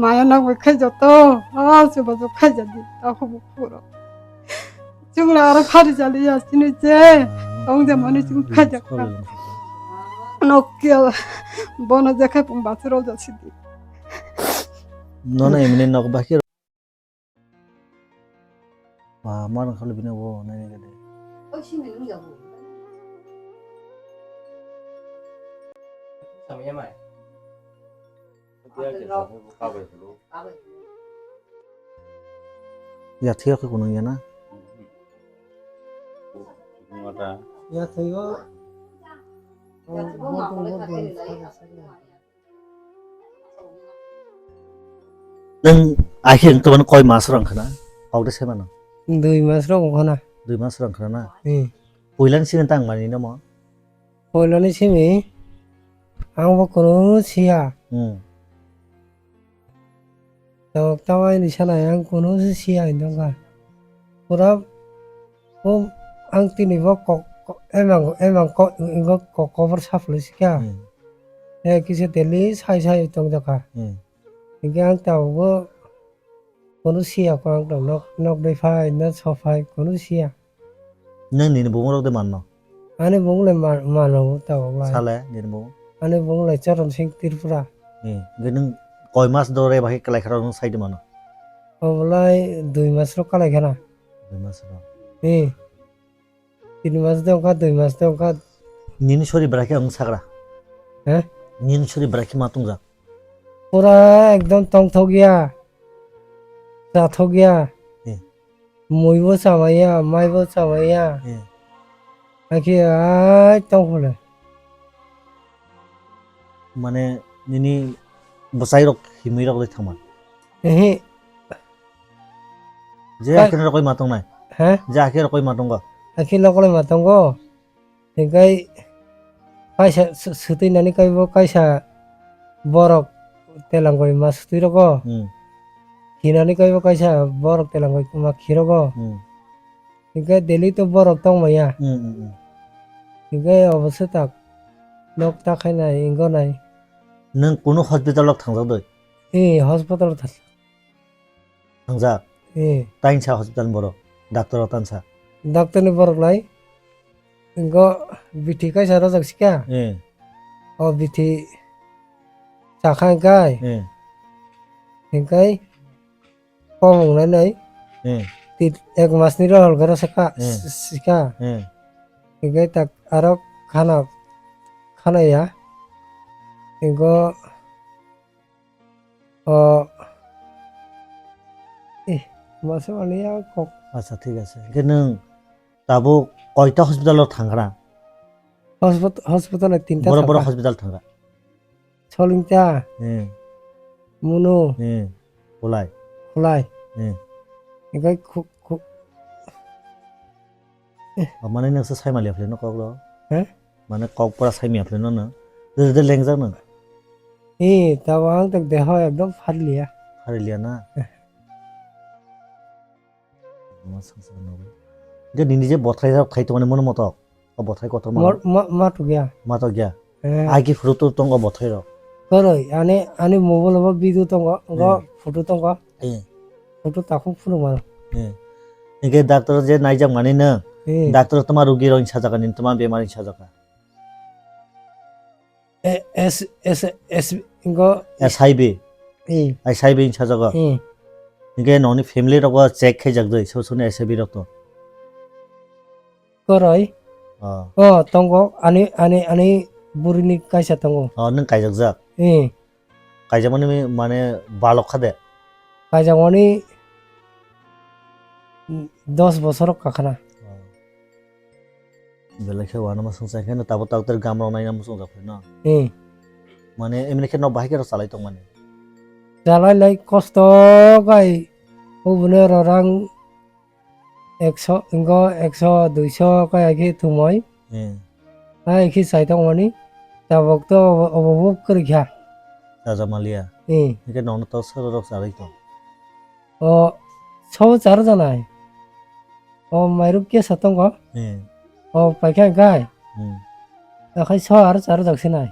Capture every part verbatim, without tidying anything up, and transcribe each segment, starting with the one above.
Maya nang bai khai jato, ah, chuba jok khai jadi, ta khubu khuro. Chwng la aro phari jali ya sini je, tong je mani chwng khai jak kha. Nok kya, bono je khai pung bathuro ja sidi. Nono emni nok bakhe. Ba, ma rang khalo bini bo nai nai gade. Oi, simi nung ya bo. Samya mai. Ya, thiya khe kunung ya na? Ya, thiya. Nwng akhir wng tongmani koi mas rok wngkha na? Kok de se mano. Dui mas rok wngkha na. Dui mas rok wngkha na? Hmm. Puilani simi tang mani no mo? Puilani simi ang bo kunu siya. Hmm. Tabok tabok ni sana ang kunu siya hinwi wngkha. Pura o ang tini bo kok, kok, emang, emang kok, wngkha kok, kobor saphuru sikha. Hmm. Eh, kisa daily sai sai tongjakha. Hmm. Hinkhe ang tabok bo kunu siya kho ang tong nok, nok dai phai, na so phai, kunu siya. Nang nini bumung rok de manno? Ani bumung le ma-, mano tabok lai. Sale nini bumung? Ani bumung le Charan Singh Tripura. Hmm. Hinkhe nung koi mas do re bahai kalai khara nung sai de mano? Obolai dui mas rok kalai khana. Dui mas rok. Hmm. Tin mas de wngkha, dui mas de wngkha. Nini sori bwrake ang sakra. He? Nini sori bwrake ma tongjak. Pura ekdom tongthok ya. Chathok ya. He. Mui bo chamai ya, mai bo chamai ya. He. Hakhe ai tong phole. Mane nini bwsai rok himui rok le thangma. Ehe. Je Ka- akhir rokoi ma tongnai. He? Je akhir rokoi ma tongo. Akhir rokoi ma tongo. Hinkhe kaisa s-, swtwi nani kaibo kaisa borok telangoi ma swtwi rogo. Hmm. Hinani kaibo kaisa borok telangoi ma khirogo. Hmm. Hinkhe daily to borok tongmaya. Hmm, hmm, hmm. Hinkhe obo swtak nok ta khainai, wngkha nai. Nwng kunu hospital rok thangjak doi? Ee, hospital thang-, thangjak? Ee. Tainsa hospital ni borok, doctor rok tansa? Doctor ni borok lai. Wngkha bithi kaisa rojak sikha. Ee. O bithi chakha hinkhe. Ee. Hinkhe Komung nai nai. Hmm. Tit ek mas ni rohol goro saka, hmm, sika. Hmm. Hinkhe tak aro khana, khana ya. Hinkhe o, eh, masa mani ya kok. Acha, thik ase. Hinkhe nwng tabuk koita hospital o thangkha na? Hospit-, hospital o tinta borok, borok thangkha. Hospital thangkha. Solingta. Hmm. Munu. Hmm. Khulai. Khulai. Hmm. Hinkhe khu-, khu-, O, mane nwng se sai maliya philai no kok rok? He? Mane kok pura sai maliya philai no nwng? Rede lengjak nwng? Ee, tabo ang tak deho ekdom pharliya. Pharliya na? Eh. Ama swngchar nugwi. Hinkhe nini je bothai rok khai tongmani mono motok? O bothai kotor mano? Mor-, ma-, ma tukya. Ma tukya? Eh. Agi photo tongo bothai rok? Koroi, ani, ani mobile bo video tongo, ngo, eh, photo tongo. Eh. Photo takhuk phunuk mano. Eh. Hinkhe doctor je naijak mani no? Eh. Doctor toma rugi rok sajaka ni toma bemar sajaka? Eh, S, S, S, ngo S I B. Eh. S I B sajaka? Eh. Hinkhe noni family rok bo check khaijak doi, so soni S I B rok to? Koroi. Oh. Oh, tongo. Ani, ani, ani burini kaisa tongo. Oh, nwng kaijakjak? Eh. Kaijakmani mane balok kha de? Kaijakmani dos bosor kakhana. Oh. Belai khe wanama swngchar khe no tabuk tabuk gam rok naina muchungjak phai no? Eh. Mane emni khe no bahai khe rok chalai tongmani? Chalai lai kosto kai. Ubune rorang ekso, wngkha ekso, duiso kaya khe thumoi. Hmm. Hai khe chai tongmani. Tabuk to obo, obo bo kwrwi kha. Chaja maliya. Hmm. Hingkhe nono to soro rok charwi tong. O, so char janai. O, mairuk kesa tongo. Hmm. O, paikha hingkhai. Hmm. Akhai so aro char jak sinai.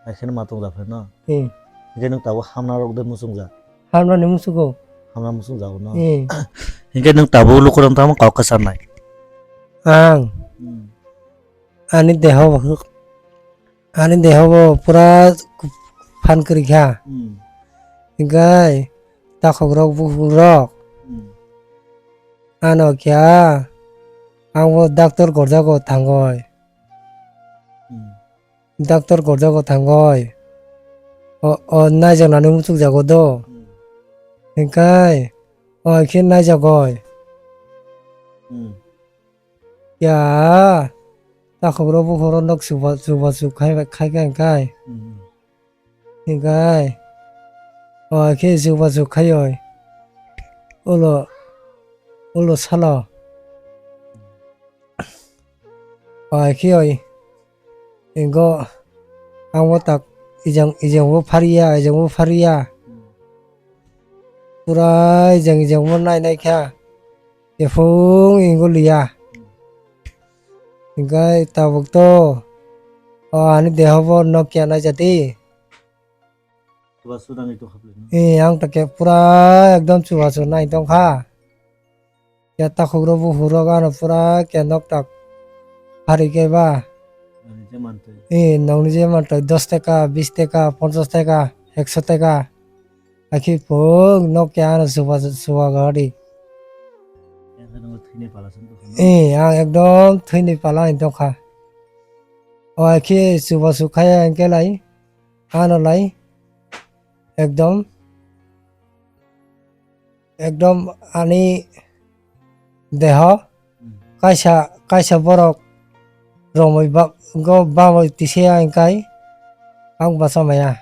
Akheno ma tong jak phai no? Hmm. Hingkhe nwng tabuk hamna rok de muchung jak? Hamrani musugo. Hamra musuk jago no. Eh. Hinkhe nwng tabuk lukurok tamo kok kwcharnai? Ang. Hmm. Ani deho bo, ani deho bo pura phan kwrwi kha. Hmm. Hinkhe takhuk rok bukhuk rok. Hmm. Ano kya ang bo doctor gorjago thangoi. Hmm. Doctor gorjago thangoi. O, o naijaknani muchukjago do. Hmm. Hinkhe o khe naijagoi. Hmm. Ya, takhuk rok bukhuk rok nok chuba, chuba chuk khai, khai khai khai. Hmm. Hinkhe o khe chuba chuk khaioi. Ulo, ulo salo. Pai khe oi, ingo ang bo tak ijang, ijang bo phariya, ijang bo phariya. Pura ijang, ijang bo nai nai kha. Ephung ingo liya. Hinkhe tabuk to, o ani deho bo nok ya nai jati. Chubachu nangwi tongkha bwlai no. Eh, ang ta khe pura ekdom chubachu nai tongkha. Ya takhuk rok bukhuk rok ano pura khe nok tak phari khe ba. Nangni je mantwi. Eh, nokni je mantwi dos taka, bis taka, ponchas taka, ekso taka. Akhe pung nok khe ano chuba, chuba gari. Yang khe nokni thwini pala se tongkha no? Eh, ang ekdom thwini pala ni tongkha. O akhe chubachu khaya hinkhe lai. Ano lai ekdom, ekdom ani deho Hmm. kaisa, kaisa borok romwi ba-, go bamwi tisiya hinkhe ang bacha maya.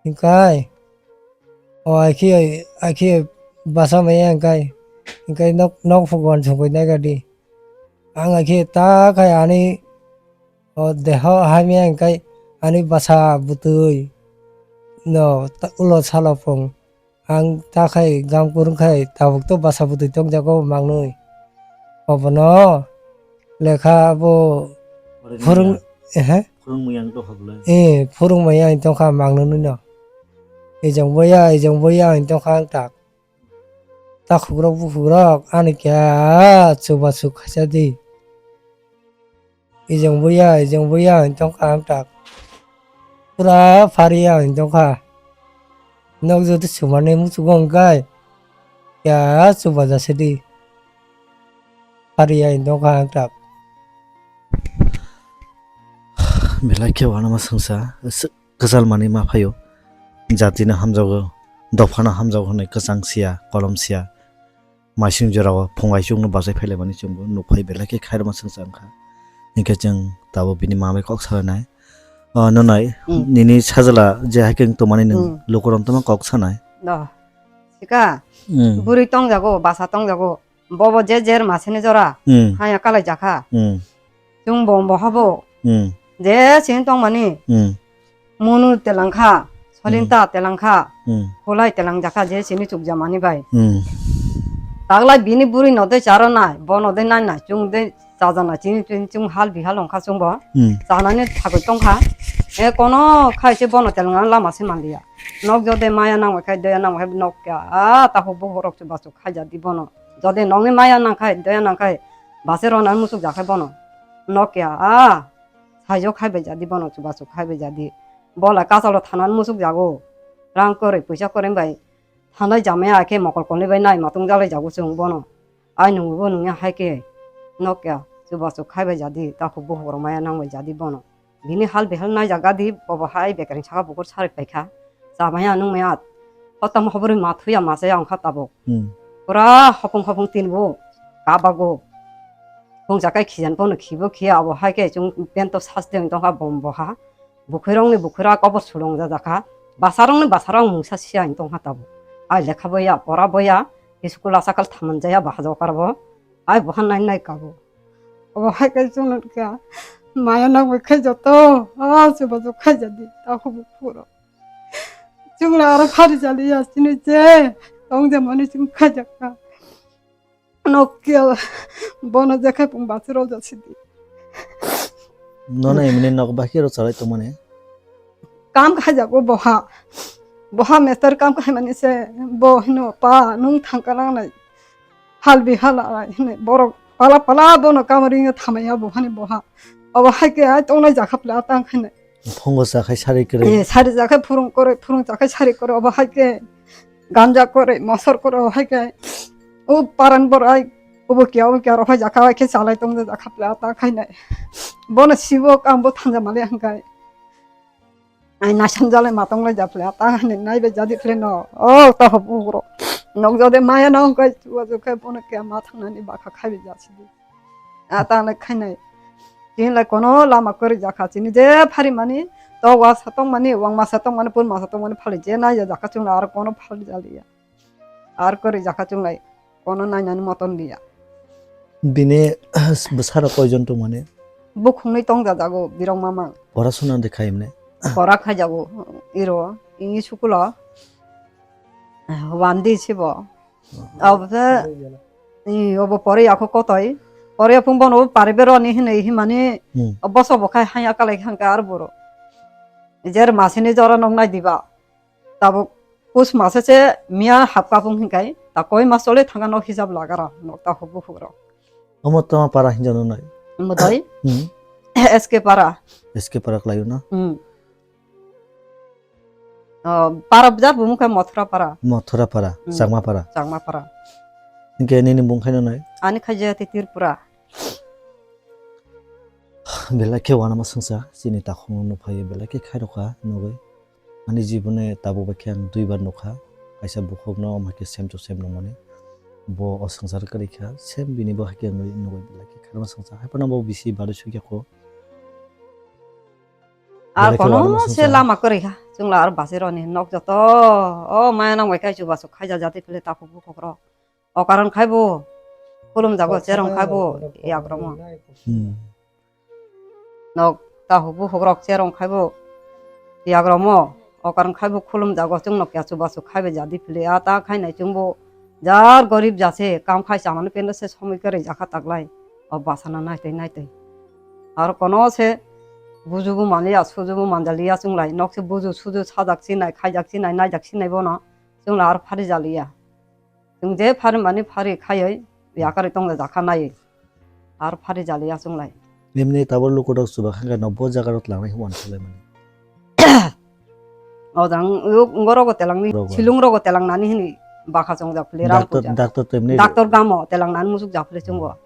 Hinkhe o akhe, akhe bacha maya hinkhe, hinkhe nok, nok phuk uansukwi naikha di. Ang akhe ta khai ani O deho hamya hinkhe ani bwsa bwtwi no ta-, ulo salo pung. Ang ta khai gam kwrwng khai tabuk to bwsa bwtwi tongjago mangnwi. Obono lekha bo Phwrwngmaya. phwrwng, ehe? Phwrwngmaya wng tongkha bwlai. Eh, phwrwngmaya wng tongkha mangnwi no. Ejang boya, ejang boya wng tongkha ang tak. Takhukrok bukhukrok ani kya chubachu khaisa di. Ejang buya, ejang buya, wng tongkha ang tak. Pura phariya wng tongkha. Nok joto sumani muchungo wngkha. Ya, chubaja sidi. Phariya wng tongkha ang tak. Belai khe wanama swngsa, s-, kwchal manwi ma phaio. Jatino hamjago, dophano hamjago hwnwi kwchang siya, kolom siya. Maising jorao phungai chukno bachai phailaimani chwngbo nukphai belai khe khairokma swngsa wngkha. Hinkhe chwng tabuk bini ma bai kok salanai. O nwnai Hmm. nini sajla je hai khe wng tongmani nwng Hmm. lukurok tongma kok sanai. No. Sika, Hmm. bwrwi tongjago, basa tongjago. Bobo je jer masini jora. Hmm. Haya kalai jakha. Hmm. Chwng bo bo habo. Hmm. Je sini tongmani. Hmm. Munu telangkha, Solinta Hmm. telangkha, Hmm. Khulai telangjakha je sini chukjamani bai. Hmm. Taglai bini buri no de charo nai, bo no de nai nai, chwng de chaja nai, chini chwng, chwng hal bihal ongkha chwng bo. Hmm. Chanani thagwi tongkha. E kono khai se bono telangna lama se manliya. Nok jode maya nangbai khai doya nangbai khai nok kya. A ta huk bo borok se basu khaija di bono. Jode nokni maya nangkhai doya nangkhai base rona musuk jakhai bono. Nok kya. A. Saijo khaibai jadi bono chubachu khaibai jadi. Bola kachalo thanani musuk jago. Rang kwrwi puisa kwrwi bai thanai jamaya khe mokol kolni bai nai matung jalai jago chwng bono. Ai nungwi bo nungya hai khe nokya chubachu khaibai jadi takhuk bukhuk rok maya nangbai jadi bono. Bini hal behal nai jaga di bobo hai bekereng saka bukur sarik paikha. Chamaya nungmaya hotam hobrwi ma thuya ma chaya wngkha tabuk. Hmm. Pura hopung hopung tin bo kabago. Pungjakai khiyan pono khibo khiya abo hai khe chwng pant o sas de wng tongkha bom boha. Bukhwirokni bukhwira kobo sulong jajakha. Basarokni basarok mungsa siya wng tongkha tabuk. Ai lekha boya, pora boya, school asakal thaman jaya baha jokar bo. Ai boha nai nai kabo. Obo hai khe chwngno kha maya nangbai khe joto, ah, chubachu khaijadi, takhuk bukhuk rok. Chwngno aro phari jaliya chini je, tong je mani chwng khaijakha. Nokya bono je khai pung bachwrok ja sidi. Nono emini nok bakhe rw chalai tongmani? Kam khaijago boha. Boha mestar kam khaimani se bo hino, "Pa, nwng thangka nangnai, halbi hala," hinwi borok pala pala bono kamari wngya thamaya bo hani boha. Obo hai khe ai tongnai jakha pla tang khainai. Phungo chakhai sari kwrwi. Eh, sari jakha phurung kwrwi, phurung chakhai sari kwrwi, obo hai khe ganja kwrwi, mosor kwrwi, obo hai khe o paran bor ai obo kiya, obo kiya rok hai jakha hai khe chalai tong jakha pla tang khainai. Bono sibo kam bo thanja mali hangkai. Ai naisam jalai matong lai japhle, ta hani naibe jadi phle no. O ta hop ugro. Nok jode maya na hongkai chuwa jukai bono ke ma thangnani bakha khaibe jasidi. A ta le khainai. Tin lai kono lama kwrwi jakha chini je phari mani, to wa satong mani, wang ma satong mani, pun ma satong mani phali je na ya jakha chungla ar kono phali jaliya. Ar kwrwi jakha chunglai, kono nainani moton liya. Bini bwsarok koijon tongmani? Bukhungnwi tongjajago birok mamang. Pora suna de khaimne? Pora khaijago iro, ini sukulo. Wandi sibo. Abo se, i, obo pore yakho kotoi. Pore phung bono paribe roni hinwi himani, hmm, boso bo khai hanya kalai hangka ar boro. Jer masini jora nong nai diba. Tabuk pus masa se miya hapkapung hinkai, ta koi mas chole thanga nok hisab lagara, nok ta hubu huro. Omo tama para hinjano nai? Modoi? Hmm. S K para. S K para khlaio na? Hmm. Oh, para bujak bumung khe Mothura para. Mothura para, hmm. Changma para. Changma para. Hingke nini bung khaino nai? Ani khaija te Tripura. Belai khe uanama swngsa, chini takhukno nukphaiwi belai khe khairokha nugwi. Ani jibone tabuk bai khe ang duibar nukha, kaisa bukhukno omo hai khe same to same nukmani. Bo o swngchar kwrwi kha, same bini bo hai khe wngwi nugwi belai khe khairokma swngsa. Haiphano bo bisi barwi sukya kho. Ar belai khe kono uanama se swngsa. Lama kwrwi kha, chwngla ar bachirokni nok joto, o maya nang bai khe chubachu khaija jati phile takhuk bukhukrok. O karon khai bo khulum jago, cherong khai bo yagromo. Hmm. Nok ta hubu hugrok cherong khai bo yagromo. O karon khai bo khulum jago, chwng nok yachu bachu khai bo jadi phili a ta khai nai chwng bo jar gorib jase kam khai chamani pendo se somoi kwrwi jakha taklai. O basa na nai tei nai tei. Ar kono se buju bo manliya, suju bo manjaliya chwng lai. Nok se buju suju sajak chinai, khaijak chinai, naijak chinai bono chwng lai ar phari jaliya. Chwng je phari mani phari khaiwi yakarwi tongla jakha naiwi. Ar phari jaliya chwng lai. Nimni tabuk lukurok chuba kha khe no bo jaga rok twlangnai hwnwi uansuk lai mani. O jang uk ungorogo telangni rogo. Silung rogo telangnani hwnwi bakha chongjak phili ram puja. Doctor temni. Doctor gamo telangnani musuk jak phili chwngo.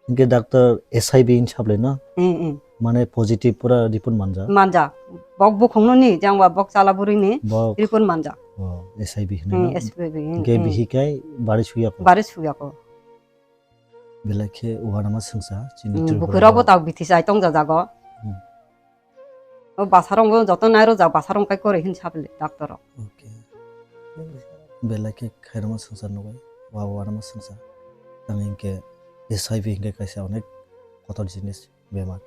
Hingke doctor S I B hin saplai no? Hmm, hmm. Mane positive pura report manja. Manja. Bok bukhungno ni, jangwa bok chala buri ni bok. Report manja. Oh, S I B hinwi no? Hmm, S I B hin, hmm. Hingke bihikai bari suya ko? Bari suya ko. Belai khe uanama swngsa, chini hmm, Tripura bukhurok bo. Bo tak bithi sai tong jajago. Hmm. O basarong bo joto nairo jak basarong kai kori hin saple doctor rok. Okay. Belai khe khairokma swngsa nugwi, wa uanama swngsa. Tang hinkhe S I V hinkhe kaisa onek kotor jinis bemar.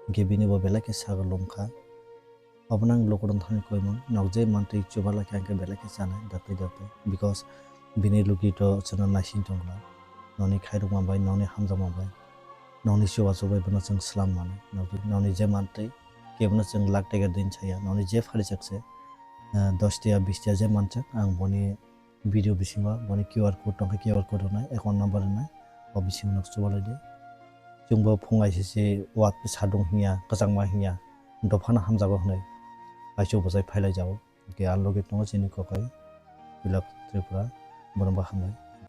Hinkhe bini bo belai khe sagor lomkha. Obono ang lukurok thani koimung, nok je mantwi chuba lai khe hinkhe belai khe chanai datwi datwi. Because bini logi to chwngno naising tongla. Noni khairokma bai, noni hamjakma bai, noni chubachu bai bono chwng swlam mano. Nokni, noni je mantwi kebono chwng lakh taka din chaya. Noni je pharijak se, eh, dos taka, bis taka je manjak, ang boni video bisingo boni Q R code tongkha, Q R code rwnai, account number rwnai, o bisingo nok chubalai di. Chwngbo phung I C C ward sadung hinya, kwchangma hinya, dophano hamjago hwnwi, aichu bwchai phailai jago. Hwnkhe a logi tongo chini kokai, Pilak Tripura, bono bo hambai.